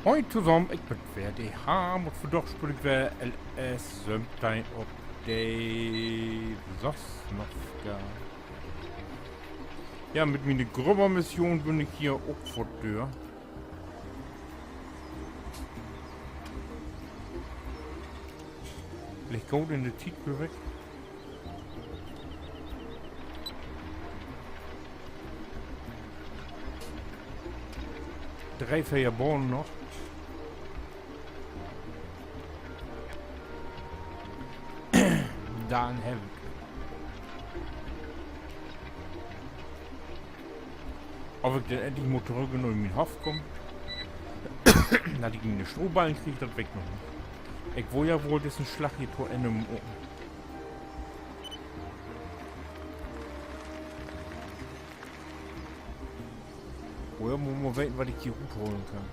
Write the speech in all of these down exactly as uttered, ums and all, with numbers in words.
Moin tosamen, ik bün weer de Harm un vandaag speel ik weer L S söventeihn op de Sosnowka. Ja, mit miene Grubbermission bün ik hier ok foort dör. Liggt goot in de Tiet, glööv ik. Dree, veer Bahnen noch. Denn heff ik. Of ik denn endlich mal torüch in mien Hoff kaam, dat ik miene Strohballen krieg, dat weet ik noch nich. Ik wull ja woll dissen Slag hier to Enne maken. Woher mutt man weten, wat ik hier rutholen kann?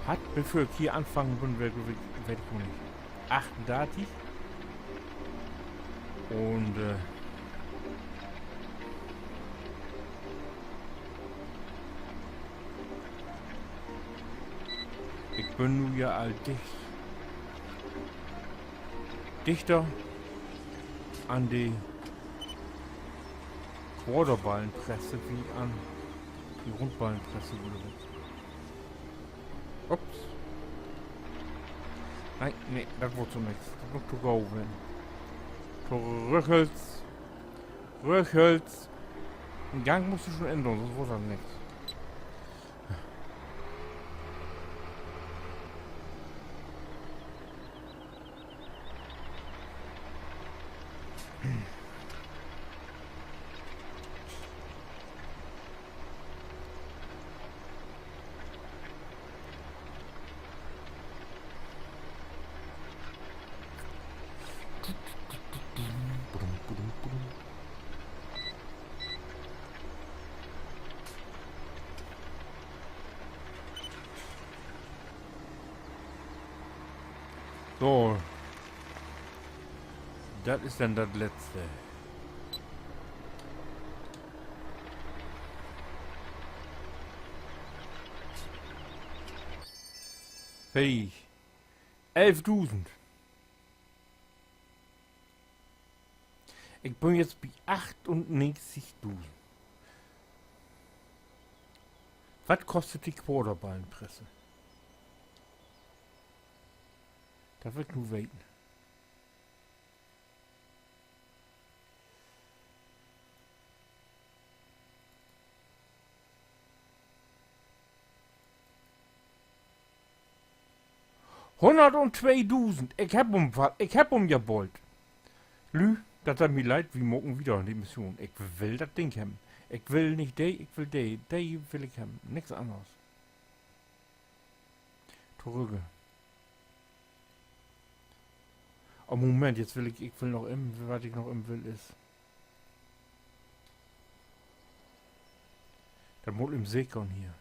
Harr, bevör ik hier anfangen bün, weer, glööv ik, weet ik noch nich. Achtundartig. Un, äh, ik bün nu ja al dicht, dichter an de Quarterballenpresse wie an de Rundballenpresse, glööv ik. Ups. Nee, nee, dat word so nix. Dat mutt to gau ween. Torüchels. Rüchels. En Gang musst du schon ännern, sünst word dat nix. So. Dat is denn dat Letzte. Fertig. Elfdusend. Ik bün jetzt bi achtunnegentigdusend. Wat kostet de Quarterballenpresse? Dat will ik nu weten. Hunnerttweedusend. Ik hebb em wa-, ik hebb em ja bold. Lü, dat deit mi leed, wi maken wieder de Mission. Ik will dat Ding hebben. Ik will nich de, ik will de. De will ik hebben. Nix anners. Torügge. Oh, Moment, jetzt will ik, ik will noch even, wat ik noch even will, is, dat mutt even sekern hier.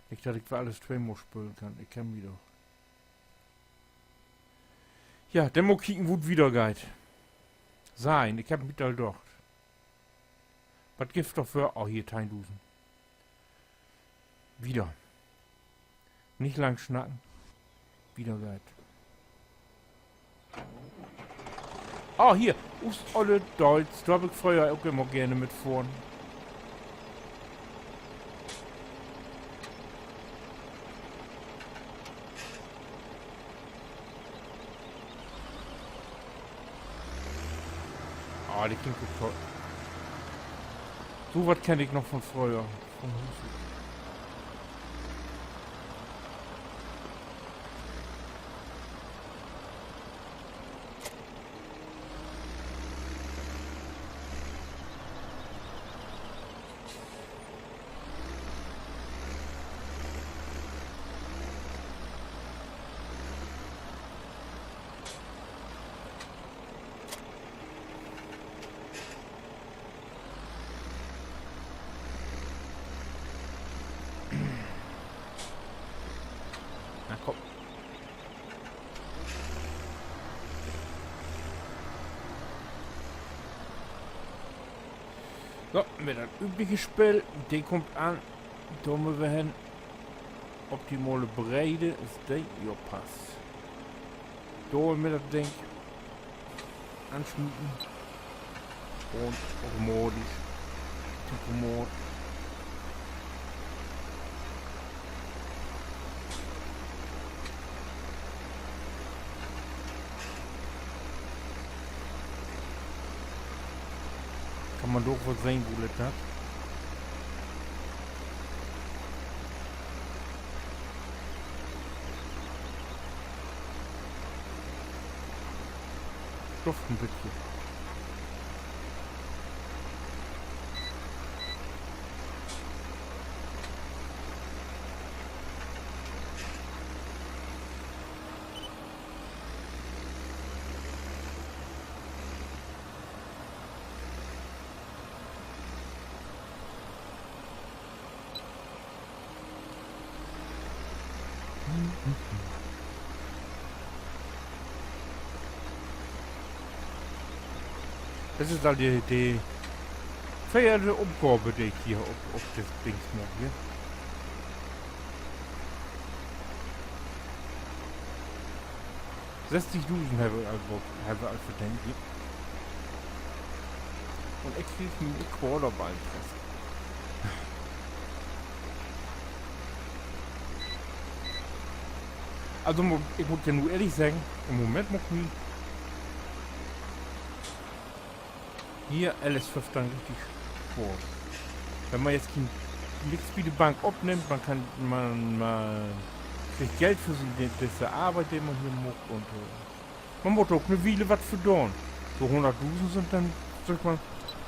Nich, dat ik för allens tweemal spölen kann. Ik kenn mi doch. Ja, denn mutt kieken, wo 't wiedergeiht. Sehn, ik hebb mi dat al docht. Wat gifft dat för, oh, hier, teihndusend. Wieder. Nich lang snacken. Wiedergeiht. Ah, hier. Us olle Deutz. Dor heff ik fröher ok immer geern mit fohren. Ah, de klingt ok toll. So wat kenn ik noch von fröher, von Huus ut. Mit dat übliche Spill, de kummt an, dor mööt wi hen. Optimale Breed is de, jo, passt. Dor mit dat Ding ansmieten. Un automatisch. Tempomat. Kann man doch woll sehn, wo dat dat. Dufft en bitje. Dat is al de, de veerde Opgave, de ik hier op, op dit Dings maak, hier. Sesstigdusend hebbt wi al, hebbt wi al verdeent, ja. Un ik krieg nu en Quarter bi'n Presse. Also, mo-, ik mutt ja nu ehrlich seggen, in'n Moment maakt mi hier L S fief denn richtig Spaaß. Wenn man jetzt kien, nix bi de Bank opnimmt, man kann, man, man kriggt Geld för sien, de-, disse Arbeit, de man hier maakt un, äh, man mutt ok en Wiel wat verdoon. So hunnertdusend sünd denn, segg mal,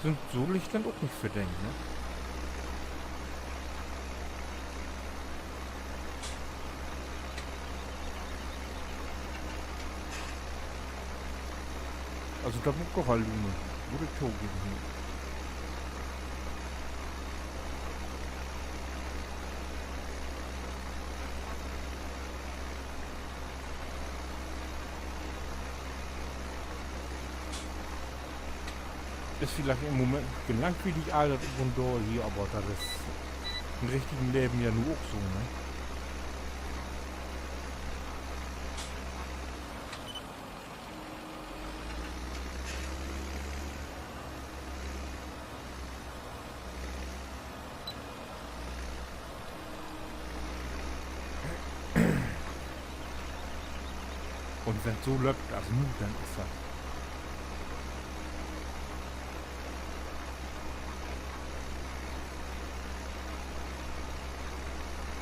sünd so licht denn ok nich verdeent, ne? Also, dat mutt doch al lunen, mutt ik togeven hier. Is villicht in'n Moment langwielig, all dat Op un Daal hier, aver dat is in'n richtigen Leven ja nu ok so, ne? Un wenn 't so löppt as nu, denn is dat.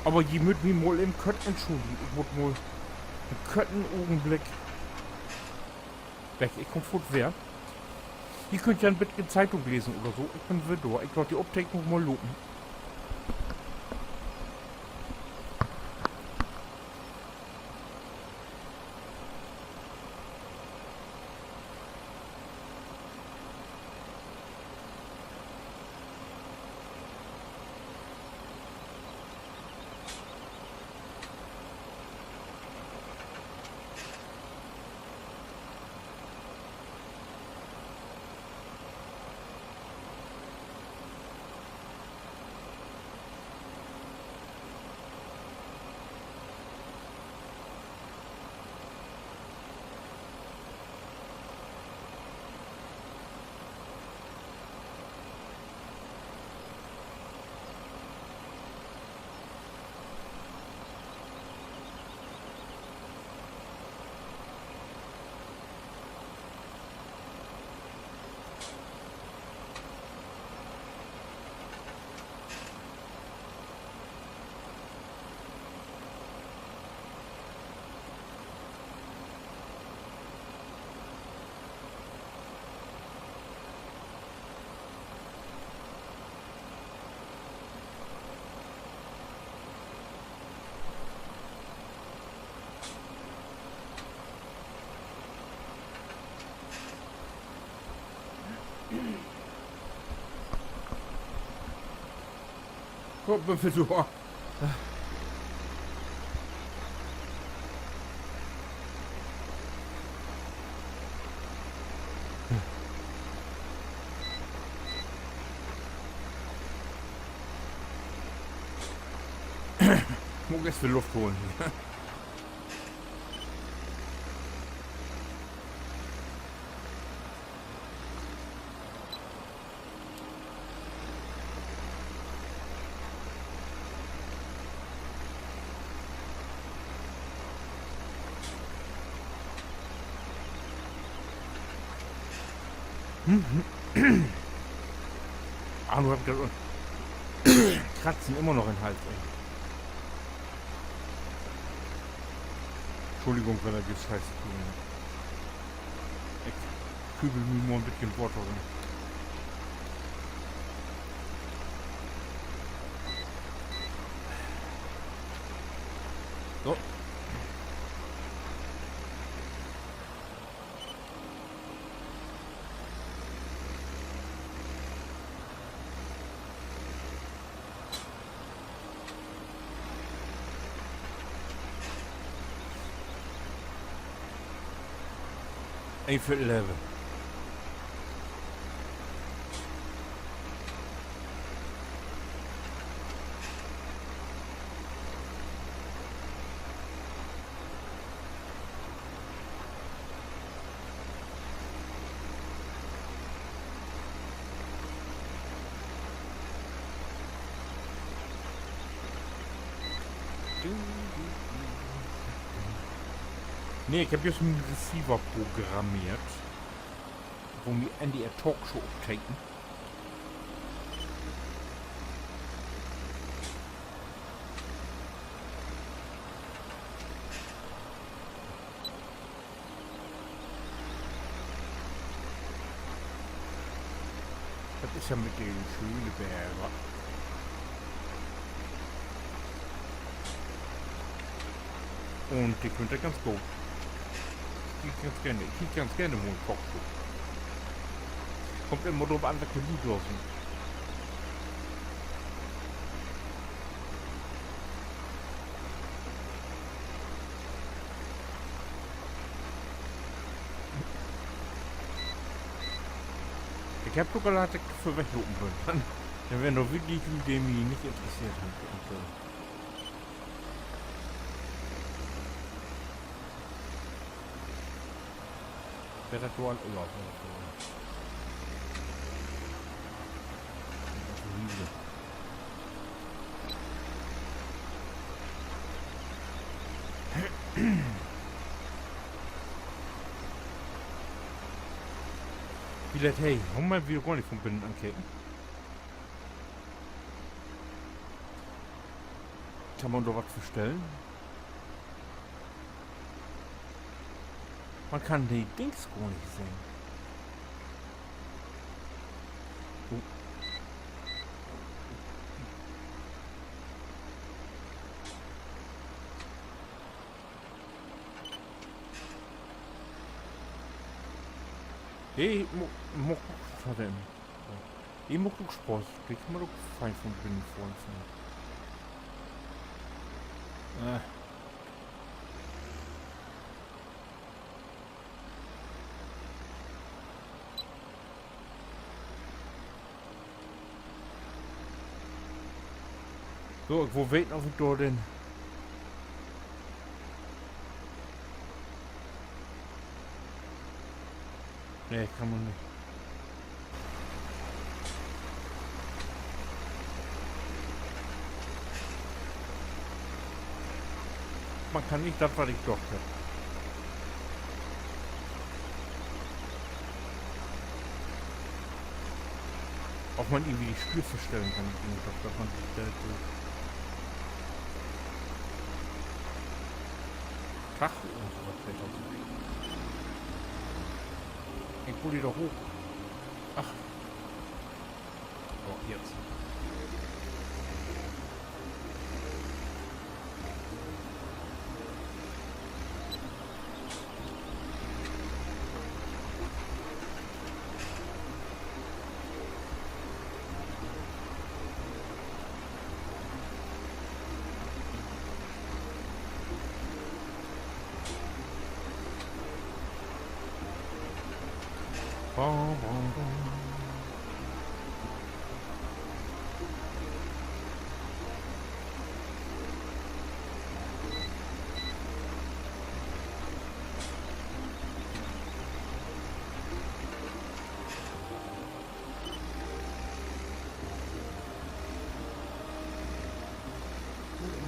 Aver ji mööt mi mal en kört entschulligen. Ik mutt mal en körten Ogenblick weg. Ik kumm foorts weer. Ji köönt ja en beten Zeitung lesen oder so. Ik bün weer dor. Ik laat de Opteknung mal lopen. Kumm, bün wi dor. Mutt ik eerst weer Luft holen hier. Ah, nu hebb ik dat, Kratzen immer noch in Hals, ey. Schuldigung, wenn dat jetzt scheiße klungen hett. Ik kübel mi mal en beten Water rin. So. Een Viertel hebben. Nee, ik hebb jüst en Receiver programmeert, wo wi N D R Talkshow opteken. Dat is ja mit de schöne Berge. Un ik finn dat ganz goot. Ik kiek ganz geern, ik kiek ganz geern mal Talkshow. Kummt immer dorop an, wat för Lüüd dor sünd. Ik heff ok al, dat ik vörweglopen bün. Denn weern dor wirklich Lüüd, de mi nich interesseert harrn. Weer dat woll, ja, weer dat woll. Villicht, hey, hebb wi gor nich von binnen ankeken. Kann man dor wat verstellen? Man kann de Dings gor nich sehn. Oh. De mo-, maakt ok Spaß. De maakt ok Spaß. De kann man ok fein von binnen fohren, finn ik. Äh. So, ik wull weten, of ik dor denn, nee, kann man nich. Man kann nich dat, wat ik dacht heff. Of man irgendwie de Stüür verstellen kann, ik denk doch, dat man dat, äh, Tacho un so wat beter sieht. Ik wull hier doch hooch. Ach. Oh, jetzt. Bom, bom, bom.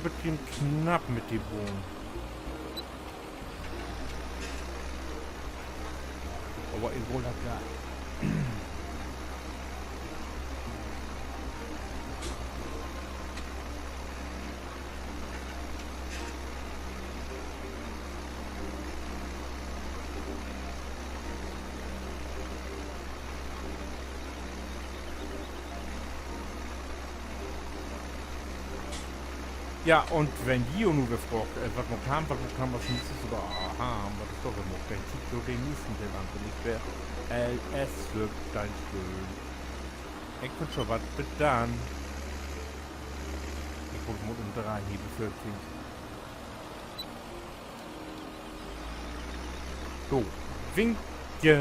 Beten knapp mit de Bohn. Aver ik wull dat ja. Ja, un wenn ji nu weer fraagt, äh, wat maakt wi, wat maakt wi as neegstes oder, aha, wat is doch weer maakt, denn kiekt jo den neegsten Deel an, wenn ik weer L S söök, dien Spööl. Ik wünsch jo wat, bit dann. Ik mutt mal in dree hier befördert. So, Winkje.